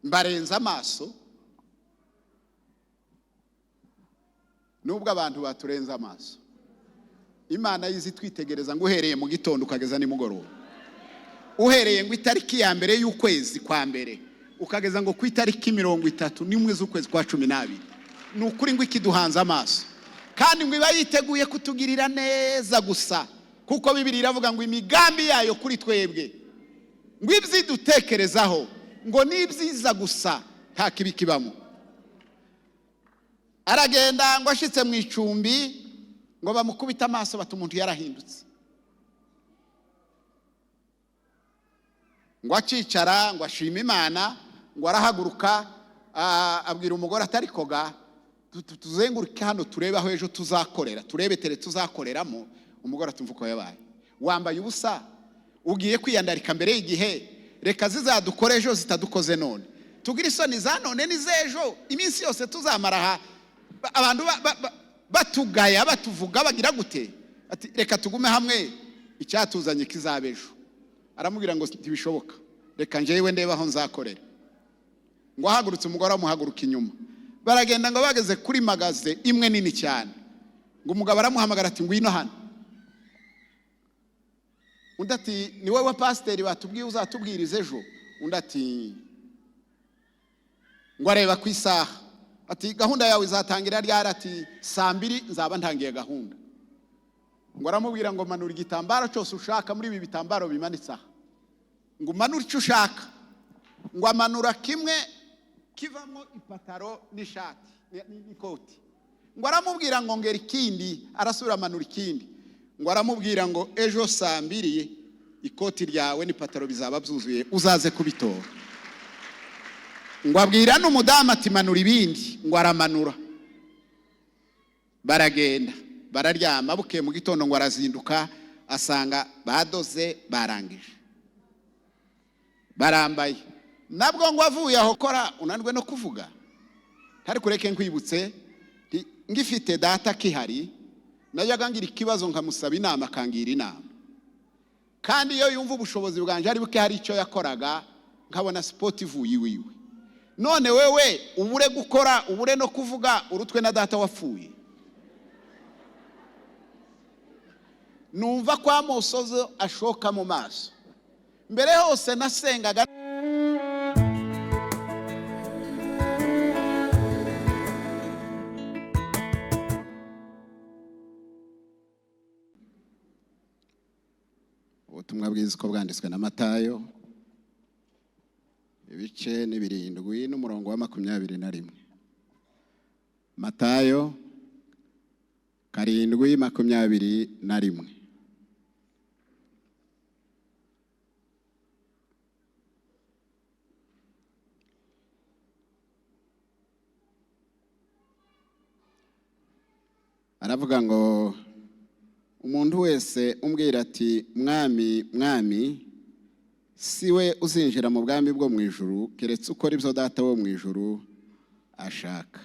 Mbarenza amaso. Nubwo abantu baturenze amaso, Imana yizi twitegereza ngo uhereye mu gitondo ukageza nimugoroba, uhereye ngo itariki ya mbere y'ukwezi kwa mbere ukageza ngo ku itariki 31 z'ukwezi kwa 12, ni ukuri ngo ikiduhanze amaso, kandi ngo iba yiteguye kutugirira neza gusa, kuko Bibiliya iravuga ngo imigambi yayo kuri twebwe, ngo ibyidutekerezaho ngo ni ibyiza gusa, nta kibi kibamo. Aragenda ngo ashitse mu icumbi ngo bamukubite amaso, bati umuntu yarahindutse. Ngo akicara ngo ashime Imana, ngo arahaguruka, abwira umugore atari koga, tuzenguruke hano turebe aho ejo tuzakorera, turebe tere tuzakoreramo. Umugore atumva uko yabaye, wambaye ubusa, ugiye kwiyandarika mbere y'igihe, reka zizadukore ejo zitadukoze none, tugire isoni za none n'izejo, iminsi yose tuzamara aha abantu batugaya, batuvuga, bagira gute? Ati reka tugume hamwe, icyatuzanye kizabe ejo. Aramubwira ngo ntibishoboka, reka njyewe ndebe aho nzakorera. Ngo ahagurutse, umugore amuhaguruka inyuma, baragenda ngo bageze kuri magaze imwe nini cyane, ngo umugabo aramuhamagara ati ngwino hano. Undi ati ni wowe wa pasiteri batubwiye uzatubwiriza ejo? Undi ati, ngo areba ku isaha ati gahunda yawe izatangira ryari? Ati saa mbiri nzaba ntangiye gahunda. Ngo aramubwira ngo manura igitambaro cyose ushaka muri ibi bitambaro bimanitse aha, ngo umanure icyo ushaka. Ngo amanura kimwe kivamo ipataro n'ishati n'ikoti. Ngo aramubwira ngo ngera ikindi, arasubira amanura ikindi. Ngo aramubwira ngo ejo saa mbiri ikoti ryawe n'ipataro bizaba byuzuye, uzaze kubitora. Ngo abwira n'umudamu ati manura ibindi, ngo aramanura. Baragenda bararyama, bukeye mu gitondo ngo arazinduka asanga badoze barangije barambaye. Nabwo ngo avuye aho kora unanirwe no kuvuga, ntari kureke nkwibutse ngifite data kihari, najyaga ngira ikibazo nkamusaba inama akangira inama, kandi iyo yumva ubushobozi bwanjye ari buke hari icyo yakoraga nkabona sipoti ivuye iwiwe. None wewe ubure gukora ubure no kuvuga, urutwe na data wapfuye. Numva ko amosozo ashoka mu maso. Mbere hose nasengaga. Ubutumwa bwiza uko bwanditswe na Matayo, ibice ni 7 n'umurongo wa 21. Matayo 7:21. Aravuga ngo umuntu wese umbwira ati mwami mwami, si we uzinjira mu bwami bwo mu ijuru, keretse ukora ibyo data wo mu ijuru ashaka.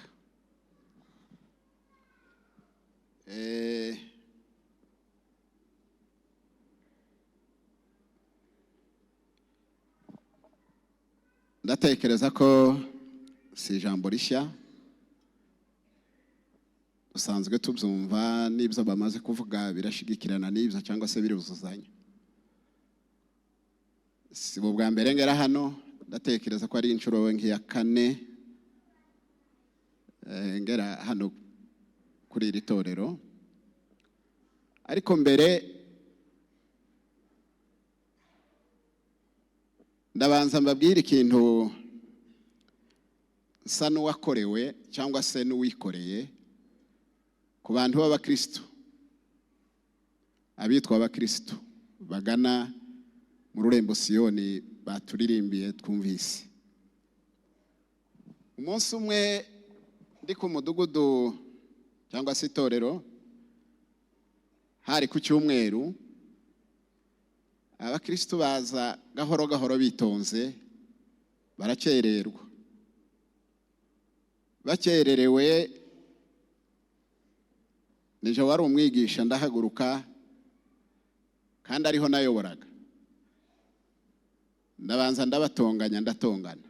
Ndatekereza ko si ijambo rishya, dusanzwe tubyumva, n'ibyo bamaze kuvuga birashigikirana n'ibyo cyangwa se biruzuzanya. Si ubwa mbere ngera hano, ndatekereza ko ari inshuro nk'iya 4 ngera hano kuri iri torero. Ariko mbere ndabanza mbabwire ikintu nsa n'uwakorewe cyangwa se n'uwikoreye ku bantu b'abakristo, abitwa abakristo bagana mu rurembo Siyoni baturirimbiye twumvise. Umunsi umwe ndi ku mudugudu cyangwa se itorero, hari ku cyumweru, abakristo baza gahoro gahoro bitonze, barakererwa. Bakererewe, nije wari umwigisha, ndahaguruka, kandi ariho nayoboraga. Ndabanza ndabatonganya, ndatongana.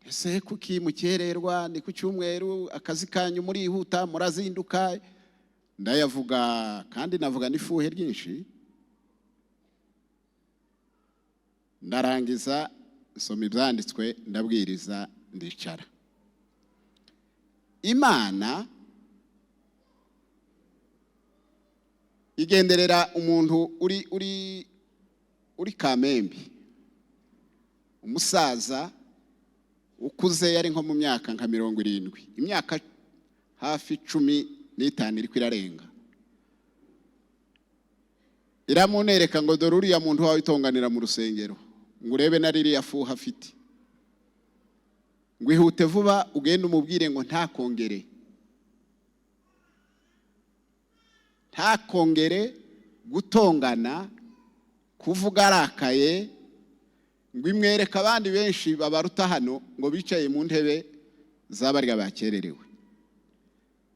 Ese kuki mukererwa? Ni ku cyumweru, akazi kanyu murihuta, murazinduka. Ndayavuga kandi navuga n'ifuhe ryinshi. Ndarangiza nsoma ibyanditswe, ndabwiriza, ndicara. Imana igenderera umuntu uri uri uri Kamembe, umusaza ukuze, yari nko mu myaka nka 70, imyaka hafi 15 iriko irarenga. Iramunereka ngo dore uriya muntu wawe itonganira mu rusengero, ngo urebe na ririya fuha afite, ngo ihute vuba ugende umubwire ngo ntakongere, ntakongere gutongana, kuvuga arakaye. Ngo imwereka abandi benshi babaruta hano ngo bicaye mu ntebe z'abarya bakererewe.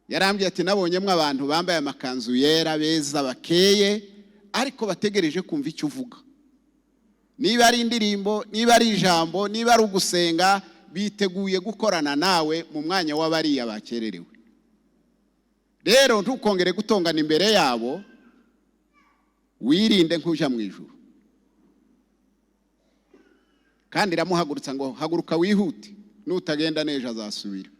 Yarambwiye ati nabonyemo abantu bambaye amakanzu yera, beza, bakeye, ariko bategereje kumva icyo uvuga. Niba ari indirimbo, niba ari ijambo, niba ari ugusenga, biteguye gukorana nawe mu mwanya w'abariya bakererewe. Rero ntukongere gutongana imbere yabo, wirinde nk'ujya mu ijuru. Kandi iramuhagurutsa ngo haguruka wihute, nutagenda n'ejo azasubira.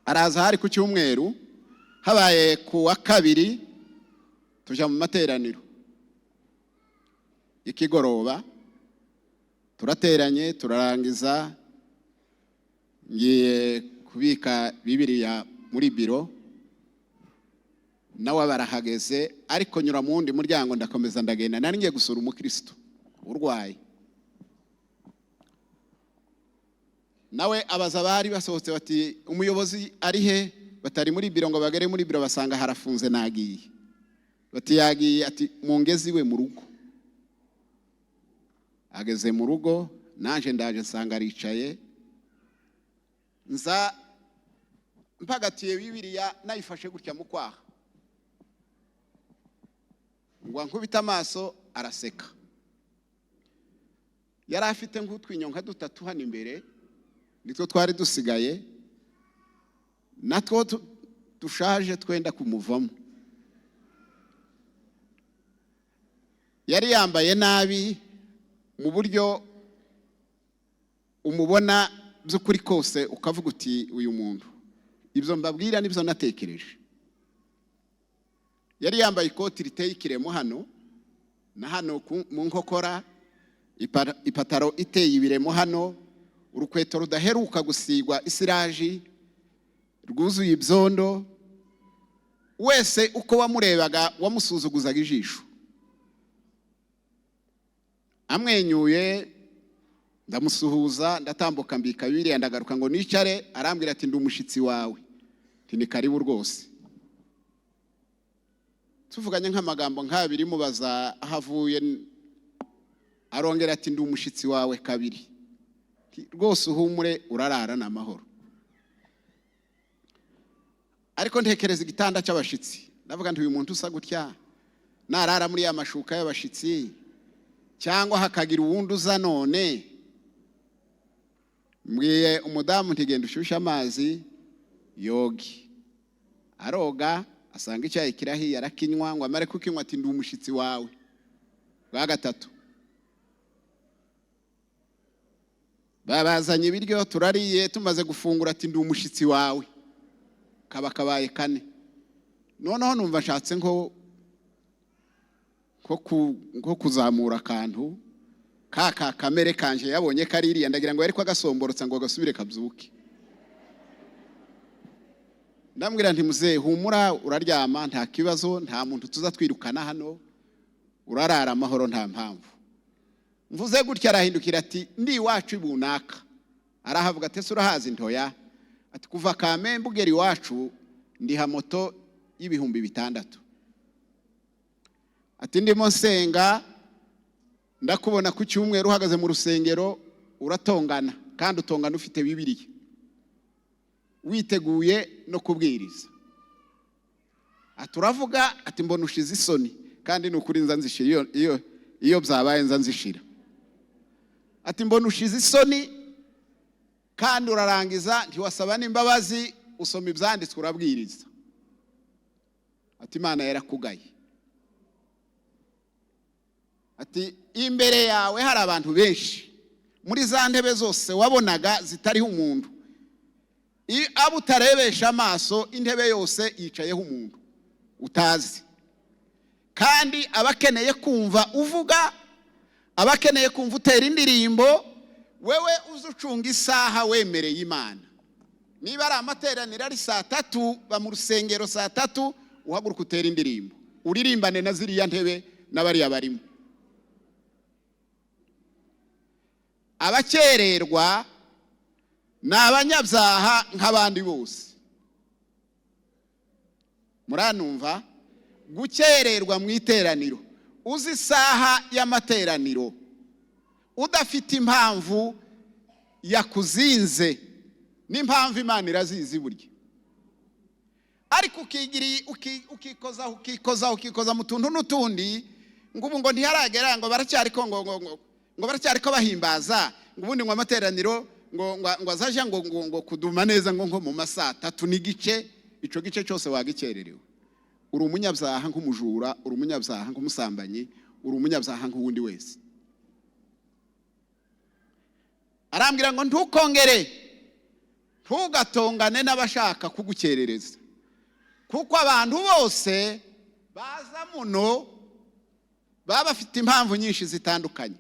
Araza hari ku cyumweru, habaye ku wa kabiri tujya mu materaniro ikigoroba, turateranye, turarangiza, ngiye kubika Bibiliya muri biro, nawe barahageze, ariko nyura mu wundi muryango ndakomeza ndagenda. Nari ngiye gusura umukristo urwaye, nawe abaza abari basohotse bati umuyobozi ari he? Batari muri biro. Ngo bagere muri biro basanga harafunze, nagiye. Bati yagiye. Ati mungeze iwe mu rugo. Ageze mu rugo, naje ndaje nsanga aricaye, nza mpagatiye Bibiliya nayifashe gutya mu kwaha, ngo ankubite amaso araseka. Yari afite nk'utwinyo nka dutatu hano imbere, nitwo twari dusigaye, natwo dushaje twenda kumuvamo. Yari yambaye nabi mu buryo umubona by'ukuri kose ukavuga uti uyu muntu, ibyo mbabwira nibyo natekereje. Yari yambaye ikoti riteye ikiremo hano na hano mu nkokora, ipataro iteye ibiremo hano, urukweto rudaheruka gusigwa isiraji, rwuzuye ibyondo. Wese uko wamurebaga wamusuzuguzaga ijisho. Amwenyuye ndamusuhuza, ndatambuka mbika Bibiliya, ndagaruka ngo nicare. Arambwira ati ndi umushyitsi wawe. Nti ni karibu rwose. Tuvuganye nk'amagambo nk'abiri, mubaza aho avuye, arongera ati ndi umushyitsi wawe kabiri. Nti rwose uhumure, urarara ni amahoro. Ariko ntekereza igitanda cy'abashyitsi, ndavuga nti uyu muntu usa gutya narara muri ya mashuka y'abashyitsi, cyangwa hakagira uwundi uza none. Mbwiye umudamu nti genda ushyushye amazi yoge. Aroga, asanga icyayi kirahiye, arakinywa. Ngo amare kukinywa ati ndi umushyitsi wawe bwa gatatu. Babazanye ibiryo turariye, tumaze gufungura ati ndi umushyitsi wawe, kaba kabaye kane. Noneho numva nshatse nko kuzamura akantu ka kamere kanje yabonye kaririya, ndagira ngo ariko agasomborotsa ngo gasubire kabyuke. Ndambwira nti muzehe humura, uraryama nta kibazo, nta muntu tuza twirukana hano, urarara amahoro nta mpamvu. Mvuze gutya arahindukira ati ndi iwacu ibunaka. Arahavuga ati ese urahazi? Ntoya. Ati kuva Kamembe ugera iwacu ndiha moto y'ibihumbi 6. Ati ndimo nsenga ndakubona ku cyumweru uhagaze mu rusengero uratongana, kandi utongana ufite Bibiliya, witeguye no kubwiriza. Ati uravuga, ati mbona ushize isoni, kandi ni ukuri nza nzishira iyo Iyo byabaye nza nzishira. Ati: "Mbona ushize isoni kandi urarangiza ntiwasaba n'imbabazi, usoma ibyanditswe, urabwiriza." Ati: "Imana yarakugaye." Ati: "Imbere yawe hari abantu benshi muri za ntebe zose wabonaga zitariho umuntu. Abo utarebesha amaso, intebe yose yicayeho umuntu utazi, kandi abakeneye kumva uvuga, abakeneye kumva utera indirimbo. Wewe uzi ucunga isaha wemereye Imana. Niba ari amateraniro ari saa 3, ba mu rusengero saa 3, uhaguruka utera indirimbo, uririmbane na ziriya ntebe n'abariya barimo." Abakererwa ni abanyabyaha nk'abandi bose. Muranumva? Gukererwa mu iteraniro, uzi isaha y'amateraniro, udafite impamvu yakuzinze, n'impamvu Imana irazizi burya, ariko ukikozaho, ukikozaho, ukikoza mu tuntu n'utundi, ngo ubu ngo ntiharagera, ngo baracyari ko ngo baracyari ko bahimbaza, ngo ubundi ngo amateraniro ngo azaja ngo kuduma neza ngo nko mu ma 3:30. Ico gice cyose wagikererewe. Uri umunyabyaha nk'umujura, uri umunyabyaha nk'umusambanyi, uri umunyabyaha nk'uwundi wese. Arambwira ngo ntukongere, ntugatongane n'abashaka kugukerereza, kuko abantu bose baza muno baba bafite impamvu nyinshi zitandukanye.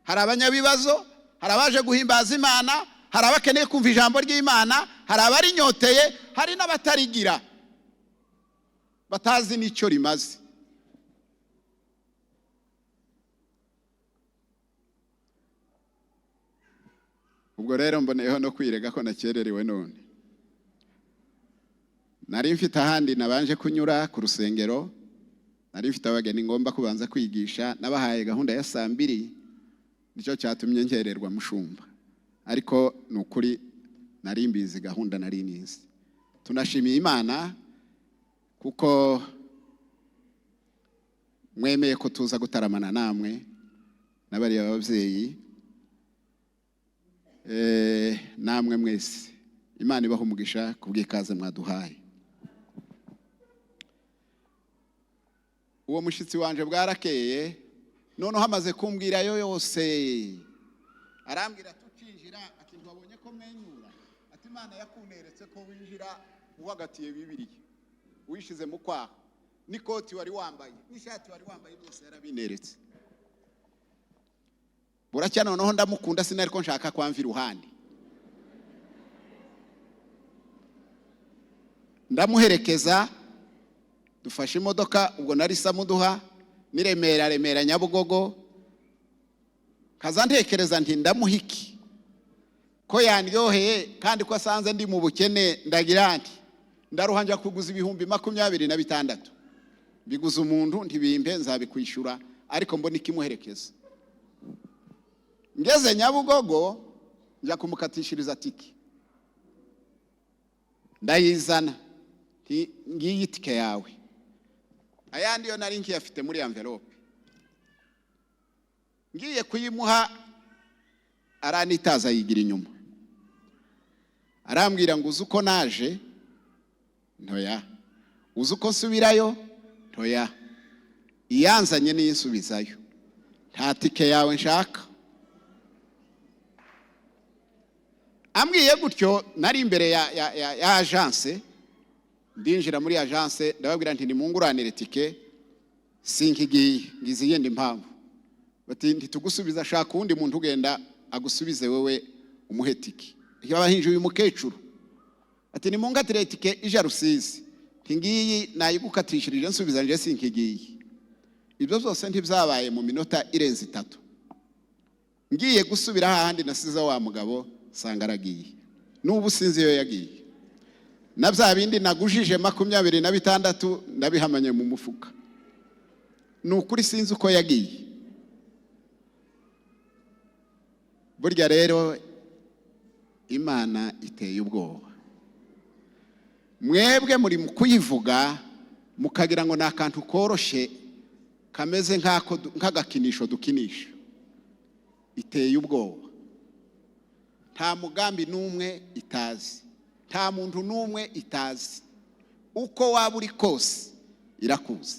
Hari abanyabibazo, hari abaje guhimbaza Imana, hari abakeneye kumva ijambo ry'Imana, hari abarinyoteye, hari n'abatarigira, batazi n'icyo rimaze. Ubwo rero mboneyeho no kwirega ko nakererewe. None nari mfite ahandi nabanje kunyura ku rusengero, nari mfite abageni ngomba kubanza kwigisha, nabahaye gahunda ya 2:00, nicyo cyatumye nkererwa, mushumba. Ariko ni ukuri nari mbizi, gahunda nari nizi. Tunashimiye Imana kuko mwemeye ko tuza gutaramana namwe n'abariya babyeyi, namwe mwese. Imana ibaha umugisha ku bw'ikaze mwaduhaye. Uwo mushyitsi wanje bwarakeye, noneho amaze kumbwira ayo yose, arambwira ati: "Ucinjira," ati, "ntiwabonye ko mwenyura?" Ati: "Imana yakuneretse ko winjira uhagatiye Bibiliya, wishize mu kwaha, n'ikoti wari wambaye n'ishati wari wambaye, byose yarabineretse." Buracya noneho ndamukunda, sinari ko nshaka kwamva iruhande. Ndamuherekeza, dufashe imodoka. Ubwo nari Samuduha ni Remera, Remera Nyabugogo. Kaza ntekereza nti: "Ndamuha iki ko yandyoheye kandi ko asanze ndi mu bukene?" Ndagira nti: "Ndaruha njya kuguza 26,000, biguza umuntu, ntibimpe, nzabikwishyura, ariko mbona ikimuherekeza." Ngeze Nyabugogo, njya kumukatishiriza tike, ndayizana, nti: "Ngiyi itike yawe." Ayandi yo nari nkiyafite muri envelope. Ngiye kuyimuha, aranitaza, yigira inyuma, arambwira ngo: "Uzi uko naje?" Ntoya. "Uzi uko nsubirayo?" Ntoya. "Iyanzanye niyinsubizayo, nta tike yawe nshaka." Ambwiye gutyo, nari imbere ya agence. Ndinjira muri agence, ndababwira nti: "Nimunguranire tike, sinkigiye, ngize iyindi mpamvu." Bati: "Ntitugusubiza, shaka uwundi muntu ugenda agusubize, wewe umuhe tike." Yaba uyu mukecuru ati: "Nimungatire tike ija Rusizi." Nti: "Ngiyi nayigukatishirije, nsubiza, nje sinkigiye." Ibyo byose ntibyabaye mu minota irenze 3. Ngiye gusubira hahandi nasize wa mugabo, sanga aragiye. N'ubu sinzi iyo yagiye. Na bya bindi nagujije 26 ndabihamanye mu mufuka. Ni ukuri sinzi uko yagiye. Burya rero Imana iteye ubwoba. Mwebwe muri mu kuyivuga mukagira ngo ni akantu koroshe. Kameze nk'agakinisho dukinisha. Iteye ubwoba. Nta mugambi n'umwe itazi, nta muntu n'umwe itazi. Uko waba uri kose irakuzi,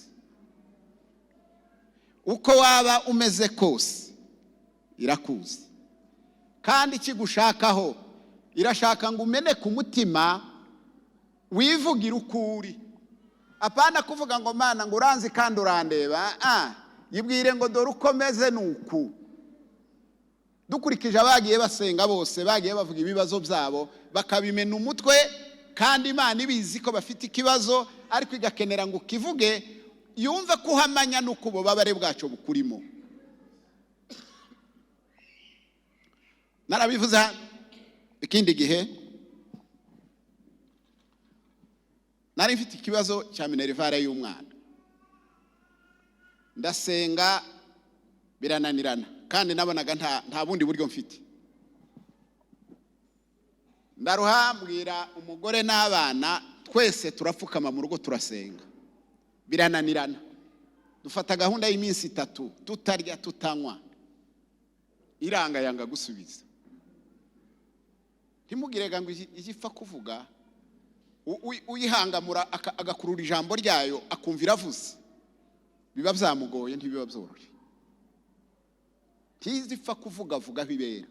uko waba umeze kose irakuzi. Kandi ikigushakaho, irashaka ngo umeneke umutima, wivugire uko uri. Apana kuvuga ngo: "Mana, ngo uranzi kandi urandeba." Ah, yibwire ngo: "Dore uko meze ni uku." Dukurikije abagiye basenga bose, bagiye bavuga ibibazo byabo, bakabimena umutwe, kandi Imana ibizi ko bafite ikibazo, ariko igakenera ngo ukivuge, yumve ko uhamanya n'uko ububabare bwacu bukurimo. Narabivuze hano ikindi gihe, nari mfite ikibazo cya minerval y'umwana, ndasenga birananirana, kandi nabonaga nta bundi buryo mfite. Ndaruha, mbwira umugore n'abana, twese turapfukama mu rugo turasenga, birananirana. Dufata gahunda y'iminsi 3 tutarya tutanywa, iranga yanga gusubiza. Ntimugire ngo ijye ipfa kuvuga. Uyihangamura agakurura ijambo ryayo, akumva iravuze, biba byamugoye, ntibiba byoroshye. Ntizi ipfa kuvuga, avuga aho ibera,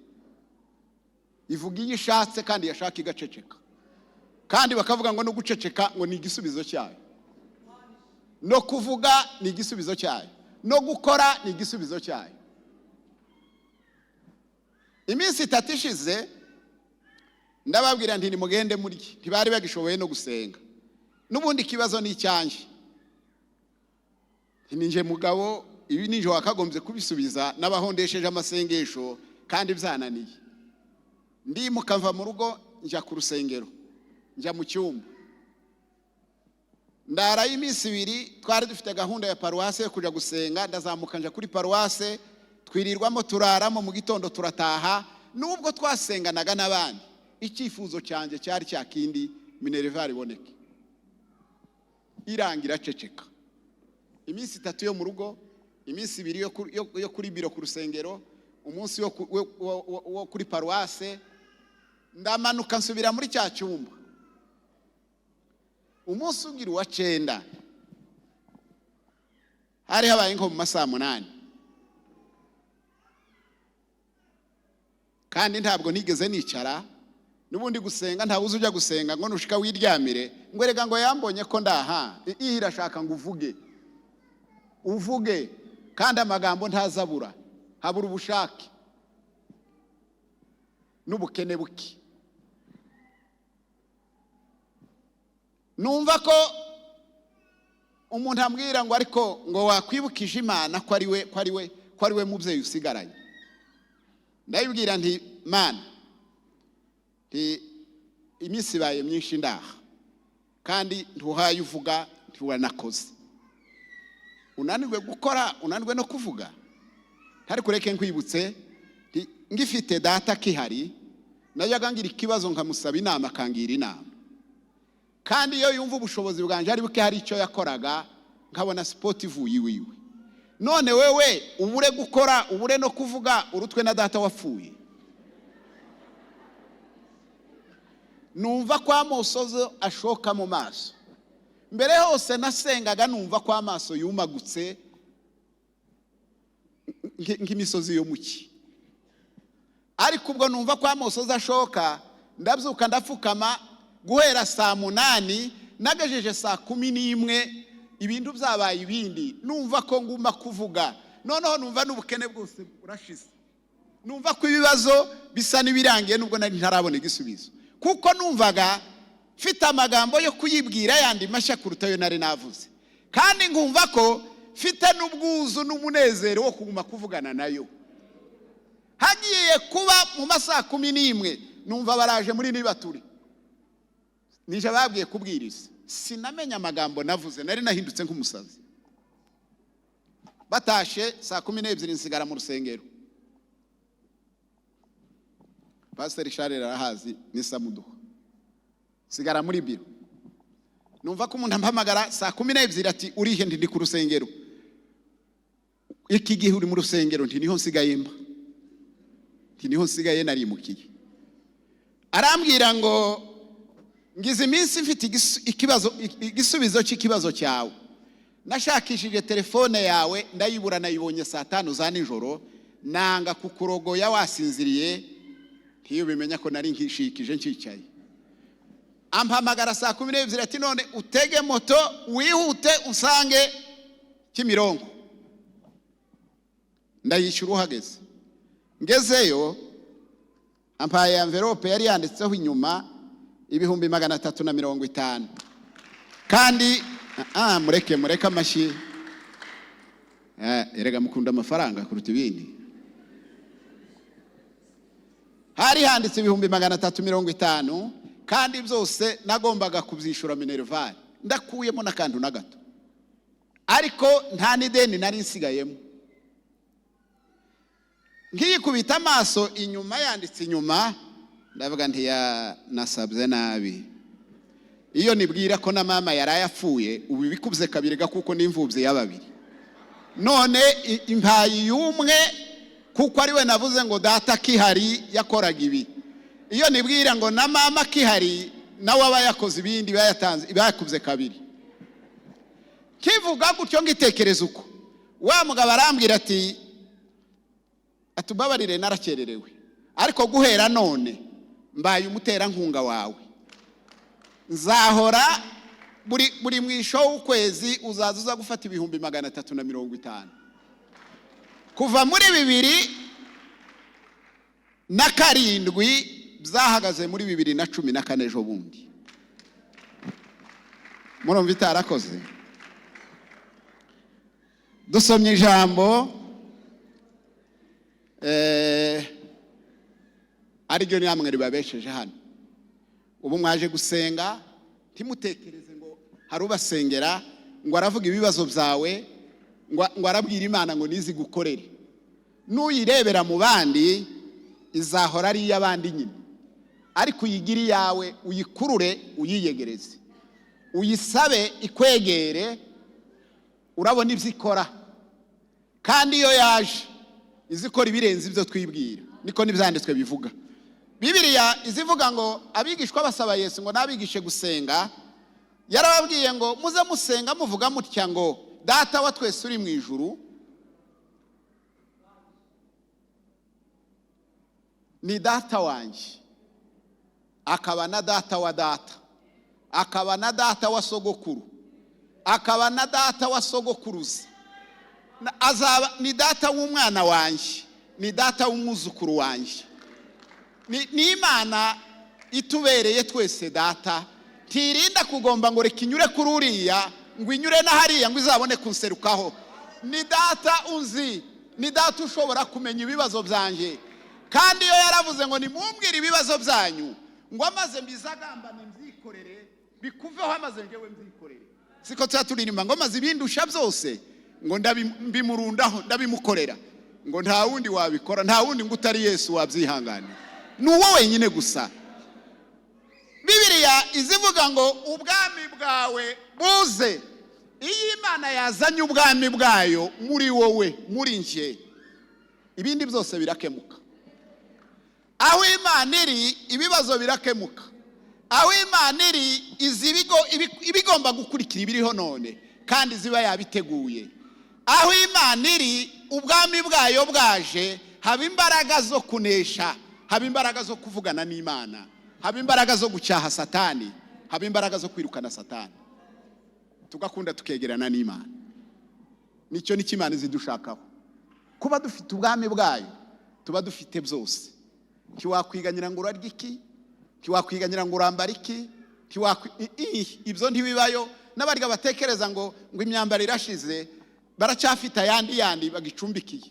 ivuga iyo ishatse, kandi yashaka igaceceka. Kandi bakavuga ngo no guceceka ngo ni igisubizo cyayo, no kuvuga ni igisubizo cyayo, no gukora ni igisubizo cyayo. Iminsi 3 ishize, ndababwira nti: "Nimugende murye." Ntibari bagishoboye no gusenga. N'ubundi ikibazo ni icyanjye, ninjye mugabo, ibi ninjye wakagombye kubisubiza, n'abahondesheje amasengesho kandi byananiye. Ndimuka mva mu rugo, njya ku rusengero, njya mu cyumba, ndarayo iminsi 2. Twari dufite gahunda ya paruwase yo kujya gusenga, ndazamuka njya kuri paruwase, twirirwamo, turaramo, mu gitondo turataha. Nubwo twasenganaga n'abandi, icyifuzo cyanjye cyari cya kindi, minerval iboneke. Iranga, iraceceka. Iminsi 3 yo mu rugo, iminsi 2 yo kuri biro ku rusengero, umunsi wo kuri paruwase. Ndamanuka nsubira muri cya cyumba. Umunsi ugira uwa 9, hari habaye nko mu masaha 8, kandi ntabwo nigeze nicara n'ubundi gusenga. Ntabuze ujya gusenga ngo nushika wiryamire, ngo erega ngo yambonye ko ndaha. Iyi irashaka ngo uvuge, uvuge, kandi amagambo ntazabura, habura ubushake n'ubukene buke. Numva ko umuntu ambwira ngo: "Ariko ngo wakwibukije Imana ko ari we, ko ari we, ko ari we mubyeyi usigaranye." Ndabibwira nti: "Mana," nti: "iminsi ibaye myinshi ndaha, kandi ntuhaye uvuga, ntiwanakoze. Unanirwe gukora, unanirwe no kuvuga. Ntari kureke nkwibutse," nti: "ngifite data kihari, najyaga ngira ikibazo nkamusaba inama, akangira inama. Kandi iyo yumva ubushobozi bwanjye ari buke, hari icyo yakoraga, nkabona support ivuye iwiwe. None wewe ubure gukora, ubure no kuvuga, urutwe na data wapfuye." Numva ko amosozi ashoka mu maso. Mbere hose nasengaga numva ko amaso yumagutse nk'imisozi yo mu cyi, ariko ubwo numva ko amosozi ashoka, ndabyuka ndapfukama. Guhera saa 8 nagejeje saa 11, ibintu byabaye ibindi. Numva ko nguma kuvuga, noneho numva n'ubukene bwose burashize, numva ko ibibazo bisa n'ibirangiye, nubwo nari ntarabona igisubizo, kuko numvaga mfite amagambo yo kuyibwira yandi mashya kuruta ayo nari navuze, kandi nkumva ko mfite n'ubwuzu n'umunezero wo kuguma kuvugana nayo. Hagiye kuba mu masaha 11, numva baraje muri nibaturi, nije babwiye kubwiriza. Sinamenya amagambo navuze, nari nahindutse nk'umusazi. Batashe saa 12, nsigara mu rusengero. Pasiteri Charles arahazi, ni Samuduha. Sigara muri biro, numva ko umuntu ampamagara saa 12 ati: "Urihe?" Ndi ku rusengero. Iki gihe uri mu rusengero? Nti: "Niho nsigaye mba." Nti: "Niho nsigaye, narimukiye." Arambwira ngo: "Ngize iminsi mfite ikibazo, igisubizo cy'ikibazo cyawe. Nashakishije telefone yawe ndayibura, nayibonye saa 5 za nijoro, nanga kukurogoya wasinziriye." Ntiyo bimenya ko nari nkishikije nkicaye. Ampamagara saa 12, ati: "None utege moto wihute usange Kimironko, ndayishyura uhageze." Ngezeyo ampaye enveloppe yari yanditseho inyuma 350,000. Kandi mureke, mureke amashyi. Erega mukunda amafaranga kuruta ibindi. Hari handitse 350,000, kandi byose nagombaga kubyishyura minerval, ndakuyemo n'akantu na gato, ariko nta n'ideni nari nsigayemo. Nkiyikubita amaso inyuma, yanditse inyuma, ndavuga nti: "Ya, nasabye nabi. Iyo nibwira ko na mama yari yapfuye, ubu bikubye kabiri ga, kuko n'imfubyi ya babiri. None impaye y'umwe, kuko ari we navuze ngo data akihari yakoraga ibi. Iyo nibwira ngo na mama akihari nawe aba yakoze ibindi, bayatanze, bayakubye kabiri." Kivuga gutyo, ngitekereza uko, wa mugabo arambwira ati: "Atubabarire, narakererewe, ariko guhera none mbaye umuterankunga wawe. Nzahora buri mwisho w'ukwezi uzaza uza gufata 350,000." Kuva muri 2007 byahagaze muri 2014 ejo bundi. Murumva itarakoze? Dusomye ijambo ariryo namwe ribabesheje hano ubu. Mwaje gusenga, ntimutekereze ngo hari ubasengera ngo aravuga ibibazo byawe, ngo arabwira Imana ngo nizi gukorere. Nuyirebera mu bandi, izahora ari iy'abandi nyine. Ariko uyigire iyawe, uyikurure, uyiyegereze, uyisabe ikwegere, urabona ibyo ikora. Kandi iyo yaje izi ikora ibirenze ibyo twibwira. Niko n'ibyanditswe bivuga. Bibiliya izivuga ngo abigishwa basaba Yesu ngo nabigishe gusenga, yarababwiye ngo: "Muze musenga muvuga mutya ngo: Data wa twese uri mu ijuru." Ni data wanjye, akaba na data wa data, akaba na data wa sogokuru, akaba na data wa sogokuruza. Azaba ni data w'umwana wanjye, ni data w'umwuzukuru wanjye. Ni Imana itubereye twese data. Ntirinda kugomba ngo reka inyure kuri uriya, ngo inyure na hariya, ngo izabone kunserukaho. Ni data unzi, ni data ushobora kumenya ibibazo byanjye. Kandi iyo yaravuze ngo: "Nimumbwire ibibazo byanyu," ngo amaze mbizagambane, mbyikorere, bikuveho, amaze njyewe mbyikorere. Siko tuba turirimba ngo: "Maze ibindusha byose ngo mbimurundaho, ndabimukorera"? Ngo nta wundi wabikora, nta wundi ngo utari Yesu wabyihanganira, ni uwo wenyine gusa. Bibiliya izivuga ngo: "Ubwami bwawe buze." Iyo Imana yazanye ubwami bwayo muri wowe, muri njye, ibindi byose birakemuka. Aho Imana iri, ibibazo birakemuka. Aho Imana iri, izi ibigomba gukurikira ibiriho none, kandi ziba yabiteguye. Aho Imana iri, ubwami bwayo bwaje, haba imbaraga zo kunesha, haba imbaraga zo kuvugana n'Imana, haba imbaraga zo gucyaha Satani, haba imbaraga zo kwirukana Satani, tugakunda tukegerana n'Imana. Nicyo nicyo Imana izidushakaho. Kuba dufite ubwami bwayo, tuba dufite byose. Ntiwakwiganyira ngo urarya iki, ntiwakwiganyira ngo urambara iki, ibyo ntibibayo. N'abarya batekereza ngo imyambaro irashize, baracyafite ayandi yandi bagicumbikiye.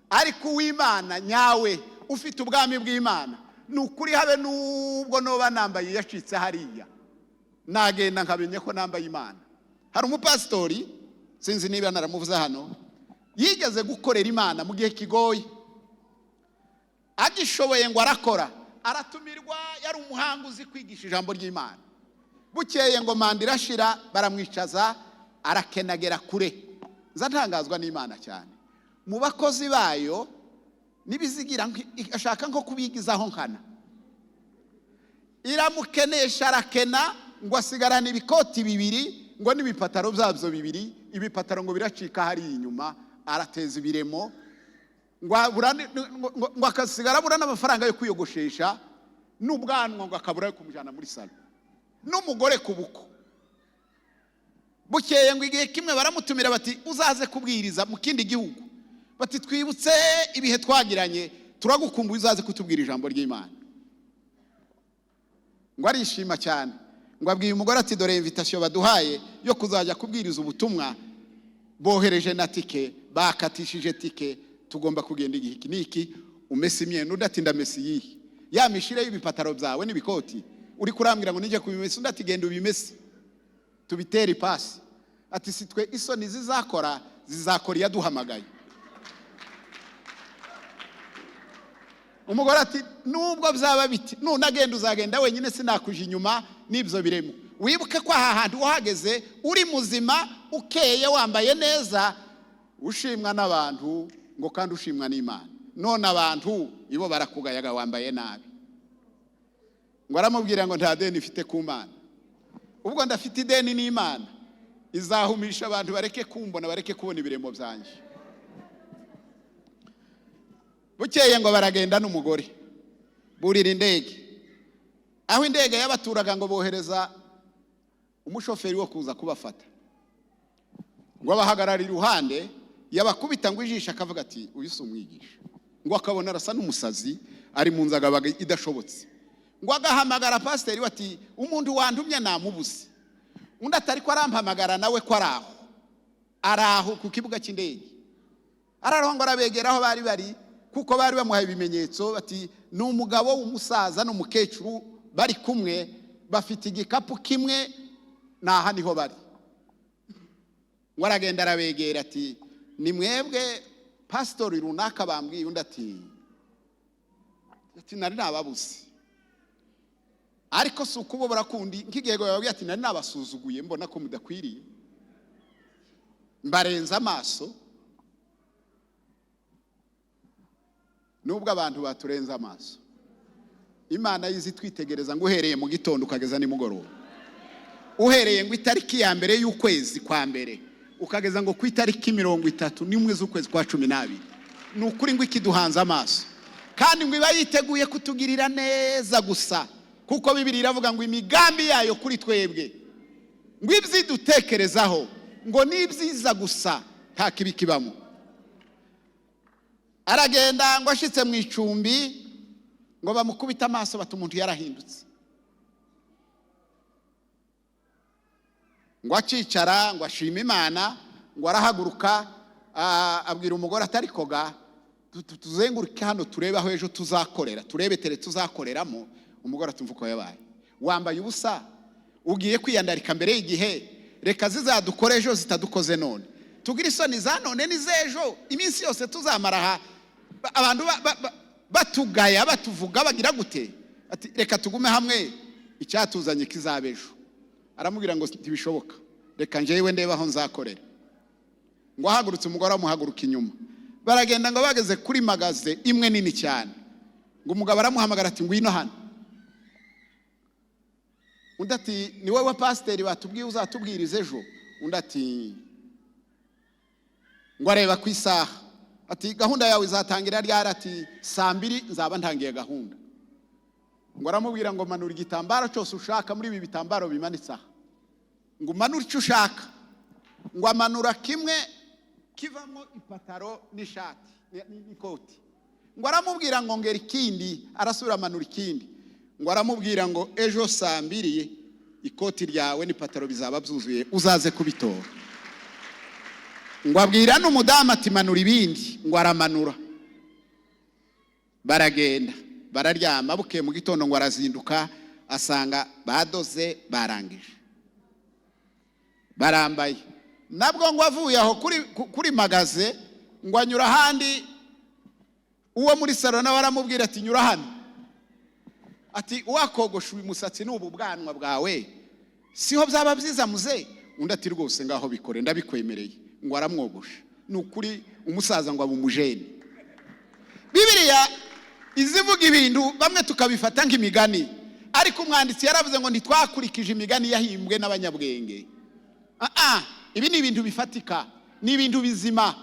Ariko uw'Imana nyawe, ufite ubwami bw'Imana, ni ukuri, habe n'ubwo noba nambaye iyacitse hariya, nagenda nkamenya ko nambaye Imana. Hari umupasitori, sinzi niba naramuvuze hano, yigeze gukorera Imana mu gihe kigoye, agishoboye ngo arakora, aratumirwa, yari umuhanga uzi kwigisha ijambo ry'Imana. Bukeye ngo manda irashira, baramwicaza, arakenagera kure. Nza ntangazwa n'Imana cyane. Mu bakozi bayo nibizigira ashaka nko kubigizaho nkana, iramukenesha, arakena, ngo asigarane ibikoti bibiri ngo n'ibipataro byabyo bibiri. Ibipataro ngo biracika hariya inyuma, arateza ibiremo, ngo akasigara abura n'amafaranga yo kwiyogoshesha, n'ubwanwa ngo akabura yo kumujyana muri salon, n'umugore ku buko. Bukeye ngo igihe kimwe baramutumira, bati: "Uzaze kubwiriza mu kindi gihugu." Bati: "Twibutse ibihe twagiranye, turagukumbuye, uzaze kutubwira ijambo ry'Imana." Ngo arishima cyane, ngo abwiye umugore ati: "Dore invitation baduhaye yo kuzajya kubwiriza ubutumwa, bohereje na tike, bakatishije tike, tugomba kugenda igihe iki n'iki. Umese imyenda." Undi ati: "Ndamesa iyihe? Ya mishire y'ibipataro byawe n'ibikoti uri kurambwira ngo nijye kubimesa?" Undi ati: "Genda ubimese, tubitere ipasi." Ati: "Si twe isoni zizakora, zizakora iyaduhamagaye." Umugore ati: "Nubwo byaba biti, nunagenda uzagenda wenyine, sinakuje inyuma n'ibyo biremo. Wibuke ko aha hantu wahageze uri muzima, ukeye, wambaye neza, ushimwa n'abantu, ngo kandi ushimwa n'Imana. None abantu ibo barakugayaga, wambaye nabi." Ngo aramubwira ngo: "Nta deni ifite ku Mana. Ubwo ndafite ideni n'Imana, izahumisha abantu bareke kumbona, bareke kubona ibiremo byanjye." Bukeye ngo baragenda n'umugore, burira indege. Aho indege yabaturaga ngo bohereza umushoferi wo kuza kubafata, ngo abahagarara iruhande, yabakubita ngo ijisho akavuga ati: "Uyu si umwigisha." Ngo akabona arasa n'umusazi, ari mu nzagabaga idashobotse. Ngo agahamagara pasiteri we ati: "Umuntu wantumye namubuze." Undi atari ko arampamagara nawe ko ari aho, ari aho ku kibuga cy'indege. Araraho ngo arabegera aho bari bari, kuko bari bamuhaye ibimenyetso, bati: "Ni umugabo w'umusaza n'umukecuru bari kumwe, bafite igikapu kimwe, naha niho bari." Ngo aragenda arabegera ati: "Ni mwebwe pasitori runaka bambwiye?" Undi ati: "Nari nababuze, ariko si ukubobora kundi." Nk'igihe bababwiye ati: "Nari nabasuzuguye, mbona ko mudakwiriye, mbarenza amaso." Nubwo abantu baturenza amaso, Imana yizi twitegereza, ngo uhereye mu gitondo ukageza nimugoroba, uhereye ngo itariki ya mbere y'ukwezi kwa mbere ukageza ngo ku itariki 31 z'ukwezi kwa 12, ni ukuri ngo ikiduhanze amaso, kandi ngo iba yiteguye kutugirira neza gusa, kuko Bibiliya iravuga ngo imigambi yayo kuri twebwe, ngo ibyidutekerezaho ngo ni ibyiza gusa, nta kibi kibamo. Aragenda ngo ashitse mu icumbi, ngo bamukubite amaso, bati: "Umuntu yarahindutse." Ngo akicara ngo ashima Imana, ngo arahaguruka, abwira umugore atari koga: "Tuzenguruke hano, turebe aho ejo tuzakorera, turebe tere tuzakoreramo." Umugore atumva uko yabaye: "Wambaye ubusa, ugiye kwiyandarika mbere y'igihe. Reka zizadukore ejo zitadukoze none. Tugire isoni za none n'iz'ejo. Iminsi yose tuzamara aha abantu batugaya, batuvuga, bagira gute?" Ati: "Reka tugume hamwe, icyatuzanye kizaba ejo." Aramubwira ngo: "Ntibishoboka, reka njyewe ndebe aho nzakorera." Ngo ahagurutse, umugore amuhaguruka inyuma, baragenda. Ngo bageze kuri magaze imwe nini cyane, ngo umugabo aramuhamagara ati: "Ngwino hano." Undi ati: "Ni wowe pasiteri batubwiye uzatubwiriza ejo?" Undi ati, ngo areba ku isaha ati: "Gahunda yawe izatangira ryari?" Ati: "Saa mbiri nzaba ntangiye gahunda." Ngo aramubwira ngo: "Manura igitambaro cyose ushaka muri ibi bitambaro bimanitse aha," ngo umanure icyo ushaka. Ngo amanura kimwe kivamo ipataro n'ishati n'ikoti. Ngo aramubwira ngo: "Ngera ikindi." Arasubira amanura ikindi. Ngo aramubwira ngo: "Ejo saa mbiri ikoti ryawe n'ipataro bizaba byuzuye, uzaze kubitora." Ngo abwira n'umudamu ati: "Manura ibindi." Ngo aramanura, baragenda bararyama. Bukeye mu gitondo ngo arazinduka, asanga badoze, barangije, barambaye. Nabwo ngo avuye aho kuri magaze, ngo anyura ahandi. Uwo muri salon nawe aramubwira ati: "Nyura hano." Ati: "Wakogosha uyu musatsi n'ubu bwanwa bwawe, siho byaba byiza muze?" Undi ati: "Rwose ngaho bikore, ndabikwemereye." Ngo aramwogosha. Ni ukuri Umusaza ngo abe umujene. Bibiliya izivuga ibintu bamwe tukabifata nk'imigani, ariko umwanditsi yaravuze ngo ntitwakurikije imigani yahimbwe n'abanyabwenge. Ah, ibi ni ibintu bifatika, ni ibintu bizima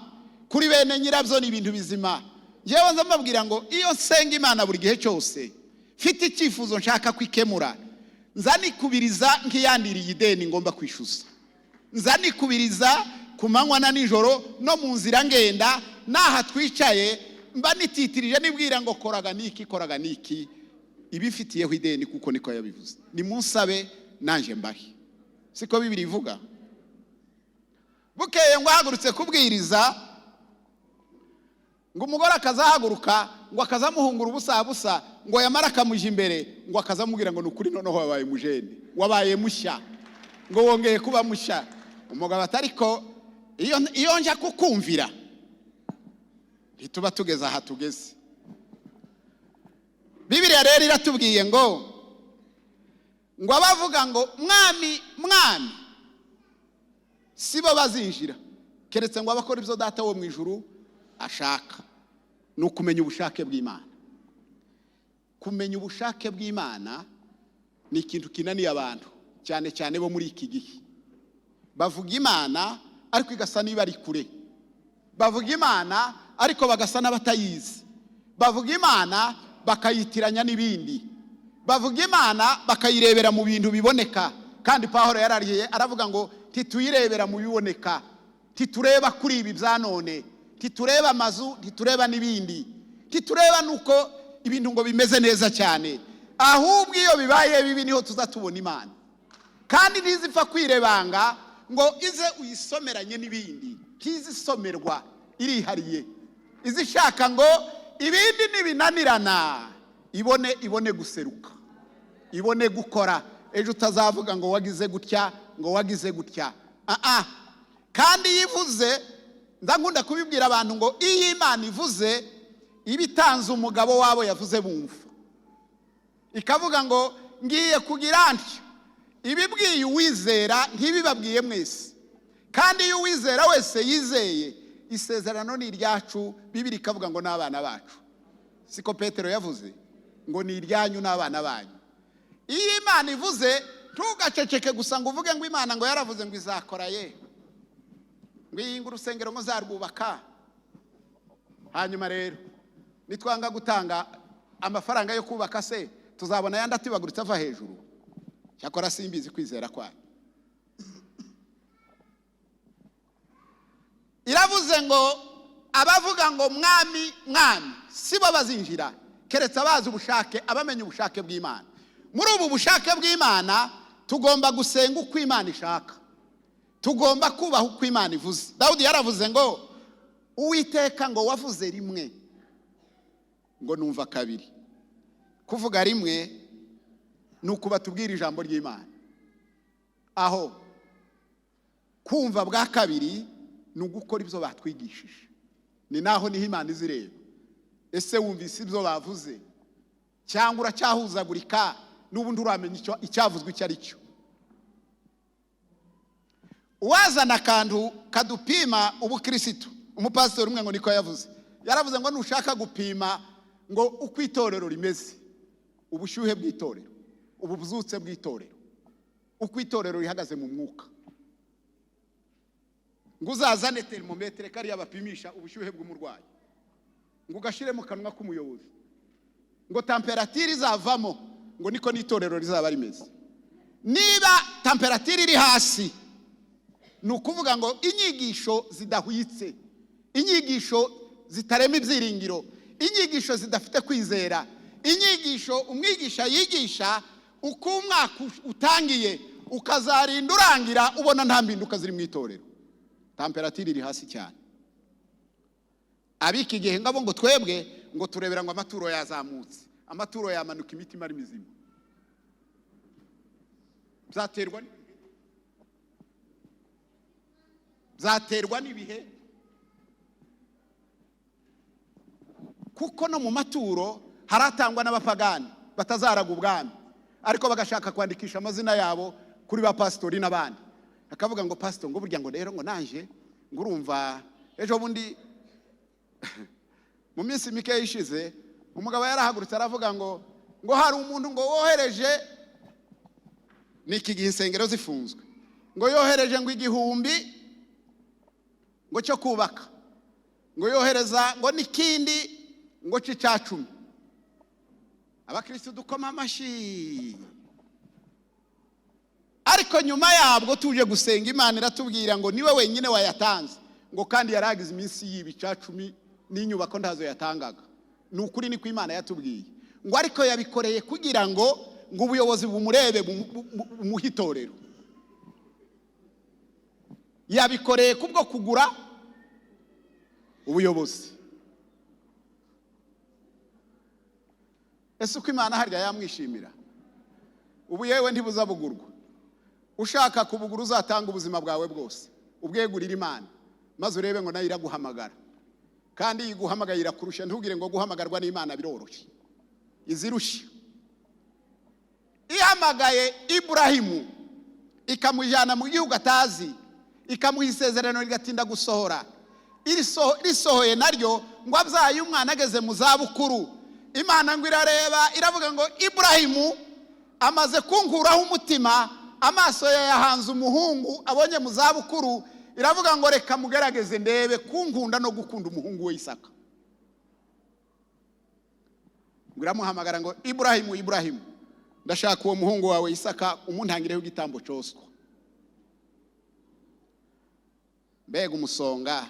kuri bene nyirabyo, ni ibintu bizima. Ngewe nza mbabwira ngo iyo nsenga Imana buri gihe cyose mfite icyifuzo nshaka kwikemura, nza nikubiriza nk'iyandiriye ideni ngomba kwishyuza. Nza nikubiriza ku manywa na nijoro, no mu nzira ngenda, n'aha twicaye mba nititirije nibwira ngo koraga niki, koraga niki, ibifitiyeho ideni, kuko niko yabivuze: "Nimunsabe nanjye mbahe." Siko Bibiliya ivuga? Bukeye ngo ahagurutse kubwiriza, ngo umugore akazahaguruka, ngo akazamuhungura ubusa busa, ngo yamara akamujya imbere, ngo akazamubwira ngo: "Ni ukuri noneho wabaye umujene, wabaye mushya," ngo wongeye kuba mushya. Umugabo ati: "Ariko iyo njya kukumvira ntituba tugeze aha tugeze." Bibiliya rero iratubwiye ngo abavuga ngo "Mwami, Mwami" si bo bazinjira, keretse ngo abakora ibyo Data wo mu ijuru ashaka. Ni ukumenya ubushake bw'Imana. Kumenya ubushake bw'Imana ni ikintu kinaniye abantu, cyane cyane bo muri iki gihe. Bavuga Imana ariko igasa niba ari kure, bavuga Imana ariko bagasa n'abatayizi, bavuga Imana bakayitiranya n'ibindi, bavuga Imana bakayirebera mu bintu biboneka. Kandi Pawulo yarariye aravuga ngo ntituyirebera mu biboneka, ntitureba kuri ibi bya none, ntitureba amazu, ntitureba n'ibindi, ntitureba nuko ibintu ngo bimeze neza cyane. Ahubwo iyo bibaye bibi niho tuza tubona Imana. Kandi ntizipfa kwirebanga ngo ize uyisomeranye n'ibindi. Ntizisomerwa, irihariye. Izishaka ngo ibindi nibinanirana ibone guseruka, ibone gukora. Ejo utazavuga ngo wagize gutya, ngo wagize gutya. Ah, kandi iyo ivuze, nkunda kubibwira abantu ngo iyo Imana ivuze iba itanze umugabo wabo yavuze bumva. Ikavuga ngo ngiye kugira ntyo, ibibwiye uwizera, ntibibabwiye mwese. Kandi iyo uwizera wese yizeye, isezerano ni iryacu. Bibiliya ikavuga ngo n'abana bacu. Siko Petero yavuze ngo ni iryanyu n'abana banyu? Iyo Imana ivuze, ntugaceceke gusa ngo uvuge ngo Imana ngo yaravuze ngo izakora ye, ngo iyi ngo urusengero ngo nzarwubaka. Hanyuma rero nitwanga gutanga amafaranga yo kubaka se, tuzabona ayandi atibaguritse ava hejuru? Cyakora simbizi kwizera kwayo. Iravuze ngo abavuga ngo "Mwami, Mwami" si bo bazinjira, keretse abazi ubushake, abamenya ubushake bw'Imana. Muri ubu bushake bw'Imana tugomba gusenga uko Imana ishaka, tugomba kubaha uko Imana ivuze. Dawudi yaravuze ngo: "Uwiteka," ngo "wavuze rimwe," ngo "numva kabiri." Kuvuga rimwe ni ukuba tubwira ijambo ry'Imana. Aho kumva bwa kabiri ni ugukora ibyo batwigishije. Ni naho niho Imana izireba: ese wumvise ibyo bavuze, cyangwa uracyahuzagurika n'ubundi uramenya icyavuzwe icyo ari cyo? Uwazana akantu kadupima ubukirisitu, umupasitori umwe ngo niko yavuze, yaravuze ngo nushaka gupima ngo uko itorero rimeze, ubushyuhe bw'itorero, ububyutse bw'itorero, uko itorero rihagaze mu mwuka, ngo uzazane terimometere kariya bapimisha ubushyuhe bw'umurwayi, ngo ugashyire mu kanwa k'umuyobozi, ngo température izavamo, ngo niko n'itorero rizaba rimeze. Niba température iri hasi, ni ukuvuga ngo inyigisho zidahwitse, inyigisho zitarema ibyiringiro, inyigisho zidafite kwizera, inyigisho umwigisha yigisha uko umwaka utangiye ukazarinda urangira ubona nta mpinduka ziri mu itorero, température iri hasi cyane. Abika igihe ngabo ngo twebwe ngo turebera ngo amaturo yazamutse, amaturo yamanuka, imitima ari mizima. Byaterwa n'ibihe, kuko no mu maturo haratangwa n'abapagani batazaraga ubwami, ariko bagashaka kwandikisha amazina yabo kuri ba pasitori n'abandi. Akavuga ngo: "Pasitori," ngo "burya," ngo "rero," ngo "naje," ngo "urumva ejo bundi Mu minsi mike ishize, umugabo yarahagurutse aravuga ngo hari umuntu ngo wohereje, n'iki gihe insengero zifunzwe, ngo yohereje ngo 1000 ngo cyo kubaka, ngo yohereza ngo n'ikindi ngo c'icacumi. Abakristo dukoma amashyi, ariko nyuma yabwo tuje gusenga, Imana iratubwira ngo niwe wenyine wayatanze, ngo kandi yaragize iminsi yiba icacumi n'inyubako ntazo yatangaga. Ni ukuri, niko Imana yatubwiye, ngo ariko yabikoreye kugira ngo ubuyobozi bumurebe, bumuhe itorero. Yabikoreye kubwo kugura ubuyobozi. Ese uko Imana harya yamwishimira? Ubu yewe ntibuzabugurwa. Ushaka kubugura uzatanga ubuzima bwawe bwose, ubwegurira Imana, maze urebe ngo nayo iraguhamagara. Kandi iguhamagaye irakurusha. Ntugire ngo guhamagarwa n'Imana biroroshye, izirushya. Ihamagaye Iburahimu ikamujyana mu gihugu atazi, ikamuha isezerano rigatinda gusohora, risohoye naryo ngo abyaye umwana ageze mu zabukuru. Imana ngo irareba iravuga ngo Iburahimu amaze kunkuraho umutima, amaso ye yahanze umuhungu abonye mu zabukuru. Iravuga ngo reka mugerageze ndebe kunkunda no gukunda umuhungu we Isaka. Ngo iramuhamagara ngo Iburahimu, Iburahimu, ndashaka uwo muhungu wawe Isaka umuntangireho igitambo cyoswa. Mbega umusonga,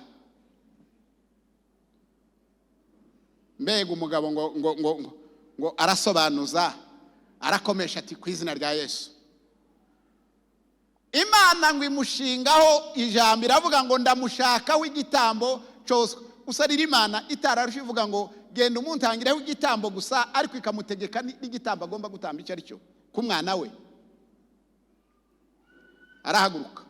mbega umugabo ngo ngo ngo ngo arasobanuza, arakomesha ati ku izina rya Yesu. Imana ngo imushingaho ijambo, iravuga ngo ndamushakaho igitambo cyoswa. Usarira Imana itararusha ivuga ngo genda umuntangireho igitambo gusa, ariko ikamutegeka n'igitambo agomba gutamba icyo ari cyo ku mwana we. Arahaguruka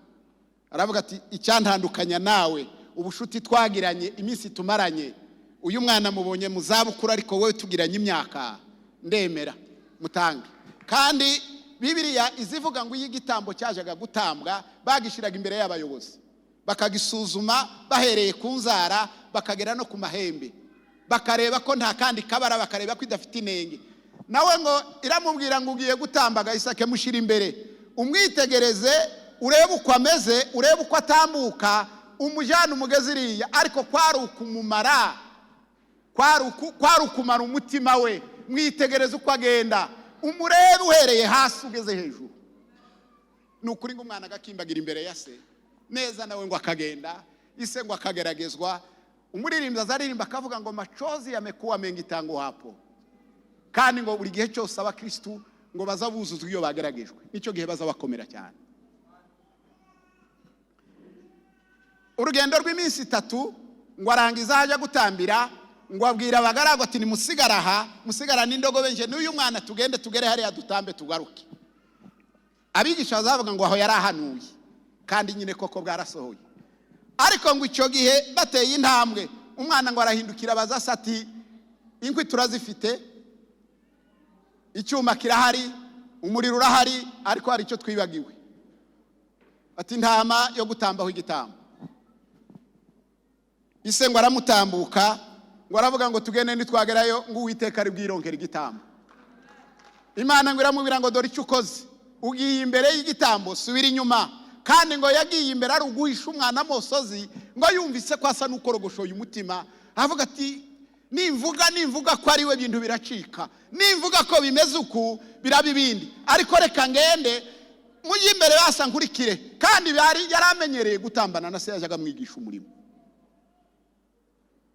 aravuga ati icyantandukanya nawe, ubushuti twagiranye, iminsi tumaranye, uyu mwana mubonye mu zabukuru, ariko wowe tugiranye imyaka, ndemera mutange. Kandi Bibiliya izivuga ngo iyo igitambo cyajaga gutambwa bagishiraga imbere y'abayobozi, bakagisuzuma bahereye ku nzara bakagera no ku mahembe, bakareba ko nta kandi kabara, bakareba ko idafite inenge. Nawe ngo iramubwira ngo ugiye gutambaga Isake, mushyira imbere, umwitegereze, urebe uko ameze, urebe uko atambuka, umujyane umugezi iriya. Ariko kwari ukumumara, kwari ukumara umutima we. Mwitegereze uko agenda, umurebe uhereye hasi ugeze hejuru. Ni ukuri ngo umwana agakimbagira imbere ya se neza, nawe ngo akagenda, ise ngo akageragezwa. Umuririmbyi azaririmba akavuga ngo machozi yamekuwa mengi tangu hapo. Kandi ngo buri gihe cyose abakristu ngo baza buzuzwa iyo bageragejwe, nicyo gihe baza bakomera cyane. Urugendo rw'iminsi 3 ngo arangiza ajya gutambira, ngo abwira abagaragu ati nimusigara aha, musigara n'indogobe nje n'uyu mwana, tugende tugere hariya dutambe tugaruke. Abigisha bazavuga ngo aho yarahanuye, kandi nyine koko bwarasohoye. Ariko ngo icyo gihe bateye intambwe, umwana ngo arahindukira abaza ati inkwi turazifite, icyuma kirahari, umuriro urahari, ariko hari icyo twibagiwe. Ati intama yo gutambaho igitambo. Ise ngo aramutambuka, ngo aravuga ngo tugende nitwagerayo ngo Uwiteka ari bwironkera igitambo. Imana ngo iramubwira ngo dore icyo ukoze, ugiye imbere y'igitambo, subira inyuma. Kandi ngo yagiye imbere ari uguhisha umwana amosozi, ngo yumvise ko asa n'ukorogoshoye umutima, avuga ati nimvuga ko ari we bintu biracika, nimvuga ko bimeze uku biraba ibindi, ariko reka ngende mujye imbere basa nkurikire. Kandi yaramenyereye gutambana na se, yajyaga amwigisha umurimo.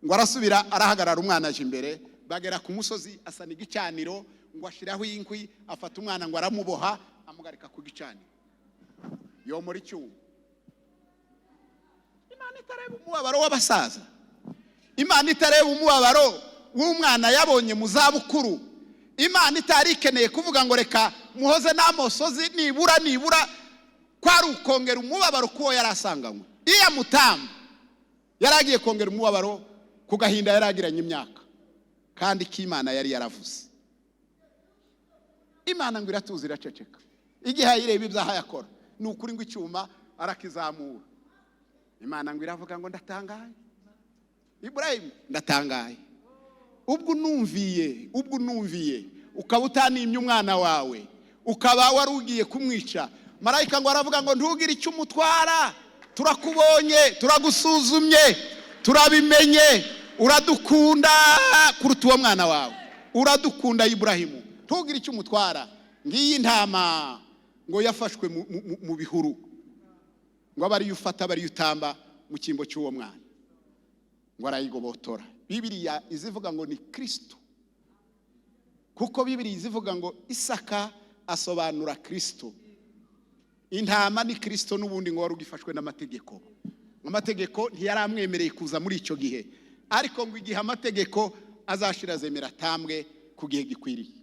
Ngo arasubira arahagarara, umwana aje imbere, bagera ku musozi asana igicaniro, ngo ashiraho inkwi, afata umwana ngo aramuboha, amugarika ku gicaniro, yomora icyuma. Imana itareba umubabaro w'abasaza, Imana itareba umubabaro w'umwana yabonye mu zabukuru, Imana itari ikeneye kuvuga ngo reka muhoze n'amosozi, nibura kwari ukongera umubabaro kuwo yari asanganywe. Iyo amutamba yari agiye kongera umubabaro ku gahinda yari agiranye imyaka, kandi k'Imana yari yaravuze. Imana ngo iratuza iraceceka, igihe ayireba ibyaha yakora, ni ukuri ngo icyuma arakizamura. Imana ngo iravuga ngo ndatangaye, Iburayimu, ndatangaye, ubwo unumviye ukaba utanimye umwana wawe, ukaba wari ugiye kumwica. Marayika ngo aravuga ngo: "Ntugire icyo umutwara, turakubonye, turagusuzumye, turabimenye, uradukunda kuruta uwo mwana wawe, uradukunda Iburahimu, ntugire icyo umutwara. Ngiyi intama ngo yafashwe mu bihuru, ngo abe ariyo ufata, abe ariyo utamba mu cyimbo cy'uwo mwana." Ngo arayigobotora. Bibiriya izivuga ngo ni Kristo, kuko Bibiriya izivuga ngo Isaka asobanura Kristo, intama ni Kristo. N'ubundi ngo wari ugifashwe n'amategeko, amategeko ntiyaramwemereye kuza muri icyo gihe, ariko ngo igihe amategeko azashira azemera atambwe ku gihe gikwiriye.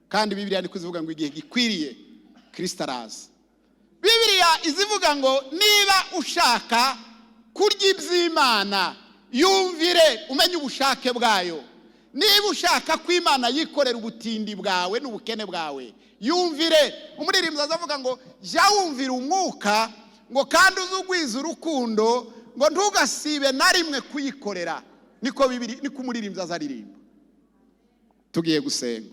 Kandi Bibiriya niko izivuga ngo igihe gikwiriye Kristo araza. Bibiriya izivuga ngo niba ushaka kurya iby'Imana, yumvire umenye ubushake bwayo. Niba ushaka ko Imana yikorera ubutindi bwawe n'ubukene bwawe, yumvire. Umuririmbyi azavuga ngo: "Jya wumvira umwuka," ngo, "kandi uze ugwiza urukundo," ngo, "ntugasibe na rimwe kuyikorera." Niko bibiri, niko umuririmbyi azaririmba. Tugiye gusenga.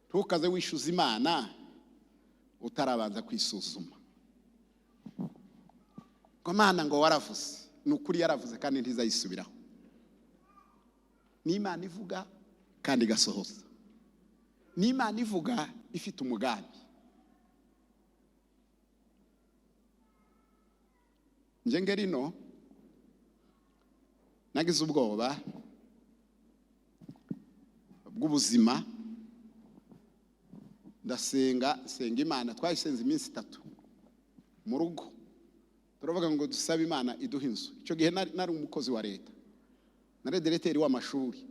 Ntukaze wishyuza Imana utarabanza kwisuzuma. Ngo: "Mana, ngo waravuze." Ni ukuri yaravuze kandi ntizayisubiraho. Ni Imana ivuga kandi igasohoza, ni Imana ivuga ifite umugambi. Njye ngerino nagize ubwoba bw'ubuzima, ndasenga, nsenga Imana. Twayisenze iminsi 3 mu rugo, turavuga ngo dusabe Imana iduhe inzu. Icyo gihe nari umukozi wa leta, nari diregiteri w'amashuri.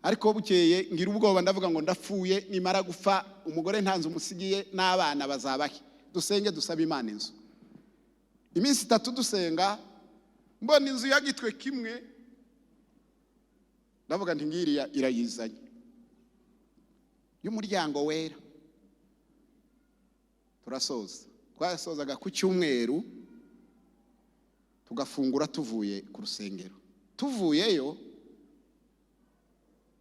Ariko bukeye ngira ubwoba, ndavuga ngo ndapfuye, nimara gupfa umugore nta nzu umusigiye n'abana bazabahe? Dusenge, dusabe Imana inzu. Iminsi 3 dusenga, mbona inzu ya gitwe kimwe, ndavuga nti ngiriya irayizanye y'umuryango wera. Turasoza, twasozaga ku cyumweru, tugafungura tuvuye ku rusengero. Tuvuyeyo,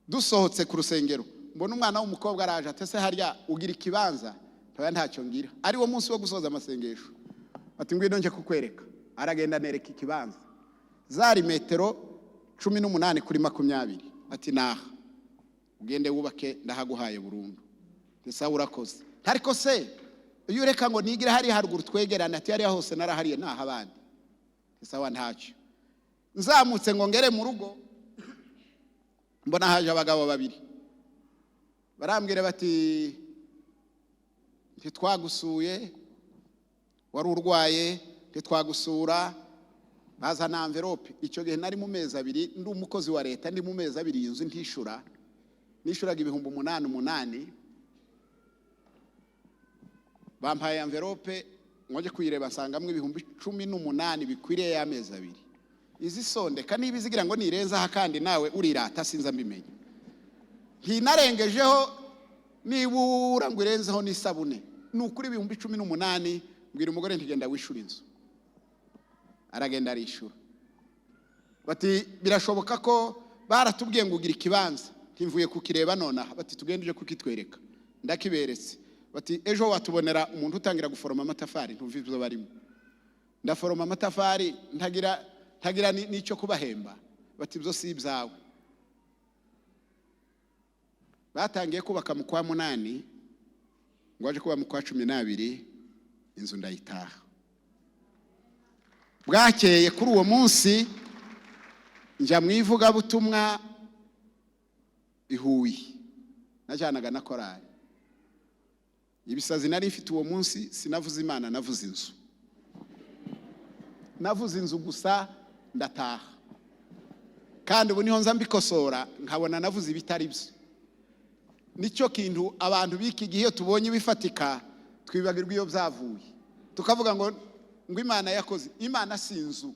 dusohotse ku rusengero, mbona umwana w'umukobwa araje, ati: "Ese harya ugira ikibanza?" Ntoya, ntacyo ngira. Ari wo munsi wo gusoza amasengesho. Ati: "Ngwino nje kukwereka." Aragenda anereka ikibanza, zari metero 18 kuri 20. Ati: "Naha ugende wubake, ndahaguhaye burundu." Sawa, urakoze. Ariko se iyo ureka ngo nigire hariya haruguru twegerane? Ati: "Hariya hose narahariye, naha abandi." Sawa, ntacyo. Nzamutse ngo ngere mu rugo, mbona haje abagabo babiri, barambwira bati: "Ntitwagusuye, wari urwaye, ntitwagusura." Bazana envelope. Icyo gihe nari mu mezi 2 ndi umukozi wa leta, ndi mu mezi 2 iyi nzu ntishura, nishuraga 8000 umunani. Bampaye envelope ngo kuyireba, nsangamo 18,000 bikwiriye y'amezi 2. Izi sondeka niba izigira ngo nirenzaho, kandi nawe urirata, sinza mbimenya, ntinarengejeho nibura ngo irenzeho n'isabune. Ni ukuri, 18,000. Mbwira umugore ntigenda wishyura inzu, aragenda arishyura. Bati: "Birashoboka ko baratubwiye ngo ugira ikibanza." Ntimvuye kukireba nonaha. Bati: "Tugende uje kukitwereka." Ndakiberetse. Bati: "Ejo watubonera umuntu utangira guforoma amatafari?" Ntumva ibyo barimo. Ndaforoma amatafari, ntagira n'icyo kubahemba. Bati: "Ibyo si ibyawe." Batangiye kubaka mu kwa munani, ngo aje kuba mu kwa 12 inzu ndayitaha. Bwakeye kuri uwo munsi njya mu ivugabutumwa i Huye, najyanaga na korali. Ibisazi nari mfite uwo munsi, sinavuze Imana, navuze inzu, navuze inzu gusa, ndataha. Kandi ubu niho nza mbikosora, nkabona navuze ibitari byo. Nicyo kintu abantu b'iki gihe, iyo tubonye ibifatika twibagirwa iyo byavuye, tukavuga ngo Imana yakoze. Imana si inzu,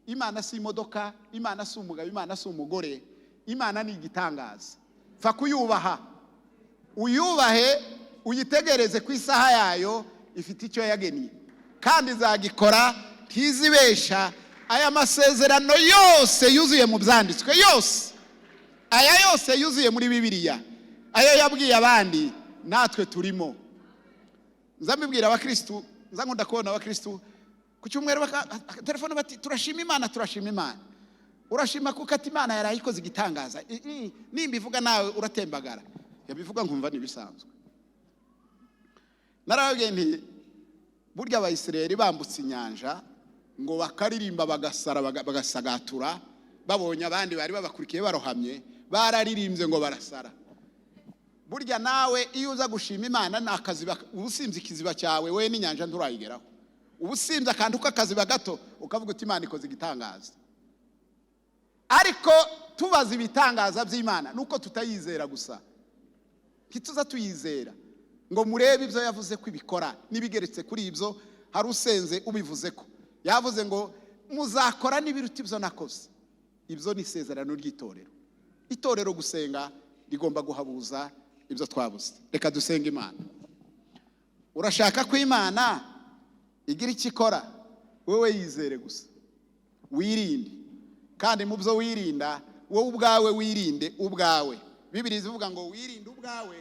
Imana si imodoka, Imana si umugabo, Imana si umugore, Imana ni igitangaza. Pfa kuyubaha, uyubahe, uyitegereze ku isaha yayo. Ifite icyo yagennye kandi izagikora, ntizibesha. Aya masezerano yose yuzuye mu Byanditswe, yose aya yose yuzuye muri Bibiliya, ayo yabwiye abandi natwe turimo. Nza mbibwira abakirisitu, nza nkunda kubona abakirisitu ku cyumweru telefone bati: "Turashima Imana, turashima Imana." Urashima kuko ati: "Imana yaraye ikoze igitangaza." Nimba ivuga nawe uratembagara, yabivuga nkumva ntibisanzwe. Narababwiye nti: "Burya Abayisiraheli bambutse inyanja ngo bakaririmba, bagasara, bagasagatura, babonye abandi bari babakurikiye barohamye, bararirimbye ngo barasara." Burya nawe iyo uza gushima Imana ni akaziba, uba usimbye ikiziba cyawe wowe n'inyanja nturayigeraho. Uba usimbye akantu k'akaziba gato, ukavuga uti: "Imana ikoze igitangaza." Ariko tubaza ibitangaza by'Imana nuko tutayizera gusa, ntituza tuyizera ngo murebe ibyo yavuze ko ibikora n'ibigeretse kuri ibyo. Hari usenze ubivuze ko yavuze ngo: "Muzakora n'ibiruta ibyo nakoze." Ibyo ni isezerano ry'itorero. Itorero gusenga rigomba guhabuza ibyo twabuze. Reka dusenge Imana. Urashaka ko Imana igira icyo ikora? Wowe yizere gusa, wirinde. Kandi mu byo wirinda, wowe ubwawe wirinde ubwawe. Bibiri zivuga ngo wirinde ubwawe,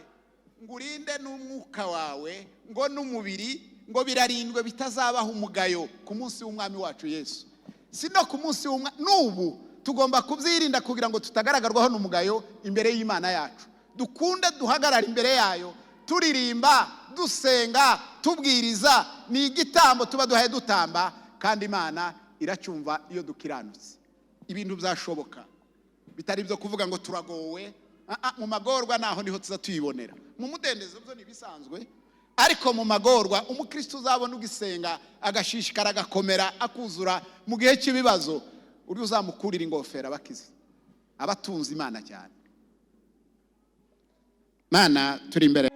ngo urinde n'umwuka wawe, ngo n'umubiri, ngo birarindwe bitazabaho umugayo ku munsi w'Umwami wacu Yesu. Si no ku munsi w'umwami, n'ubu tugomba kubyirinda kugira ngo tutagaragarwaho n'umugayo imbere y'Imana yacu. Dukunde duhagarara imbere yayo turirimba, dusenga, tubwiriza. Ni igitambo tuba duhaye dutamba, kandi Imana iracyumva iyo dukiranutse. Ibintu byashoboka bitari ibyo kuvuga ngo turagowe. Mu magorwa naho niho tuza tuyibonera. Mu mudendezo byo ni ibisanzwe, ariko mu magorwa, umukristo uzabona ugisenga, agashishikara, agakomera, akuzura mu gihe cy'ibibazo, uri uzamukurira ingofero, abakize, abatunze Imana cyane. Mana, turi imbere.